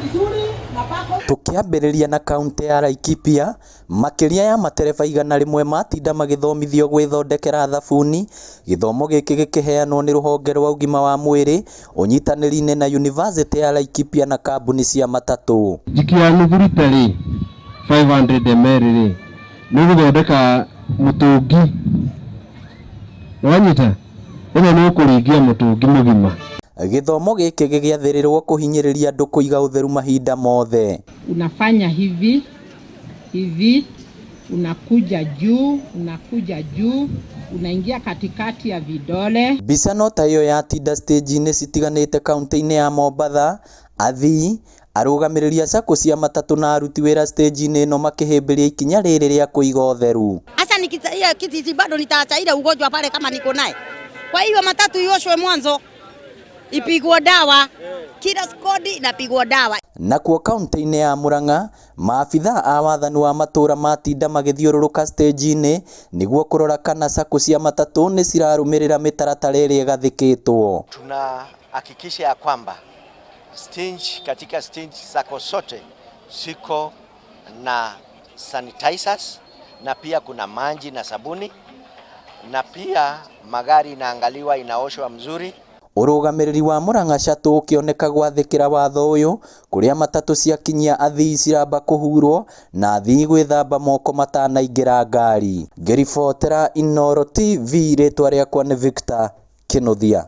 vizuri na pako. Tũkĩambĩrĩria na kaũntĩ ya Laikipia, makĩria ya matereba 100 matinda magĩthomithio gwĩthondekera thabuni. Gĩthomo gĩkĩ gĩkĩheanwo nĩ rũhonge rwa ũgima wa mwĩrĩ ũnyitanĩri-inĩ na yunivasĩtĩ ya Laikipia na kambuni cia matatũ. Njiki ya nuthu rita rĩ, 500 ml rĩ, nĩ ũgũthondeka mũtũngi. Nĩwanyita? Ĩno nĩ ũkũringia mũtũngi mũgima. Gĩthomo gĩkĩ gĩgĩathĩrĩrwo kũhinyĩrĩria andũ kũiga ũtheru mahinda mothe. Unafanya hivi hivi, unakuja juu, unakuja juu, unaingia katikati ya vidole. Mbica no ta ĩyo yatinda stage-inĩ citiganĩte kaunti-inĩ ya Mombatha, athii, arũgamĩrĩri a sacco cia matatũ na aruti wĩra stage-inĩ ĩno makĩhĩmbĩria ikinya rĩrĩ rĩa kũiga ũtheru. Hasa ile kiti bado nitaacha ile ugonjwa pale kama niko naye. Kwa hiyo matatu ioshwe mwanzo, ipigwe dawa, kila skodi inapigwa dawa. Nakuo kaunti-inĩ ya Murang'a, maabithaa a wathani wa matũra matinda magĩthiũrũrũka stage-inĩ nĩguo kũrora kana sacco cia matatũ nĩ cirarũmĩrĩra mĩtaratara ĩrĩa ĩgathĩkĩtwo. Tunahakikisha ya kwamba stage, katika stage sacco zote ziko na sanitizers na pia kuna maji na sabuni na pia magari inaangaliwa inaoshwa mzuri. Ũrũgamĩrĩri wa Murang'a Shuttle ũkĩoneka gwathĩkĩra watho ũyũ kũrĩa matatũ ciakinyia athii ciramba kũhurwo na athii gwĩthamba moko matanaingĩra ngari. Ngĩribotera Inooro TV rĩtwa rĩakwa nĩ Victor Kĩnuthia.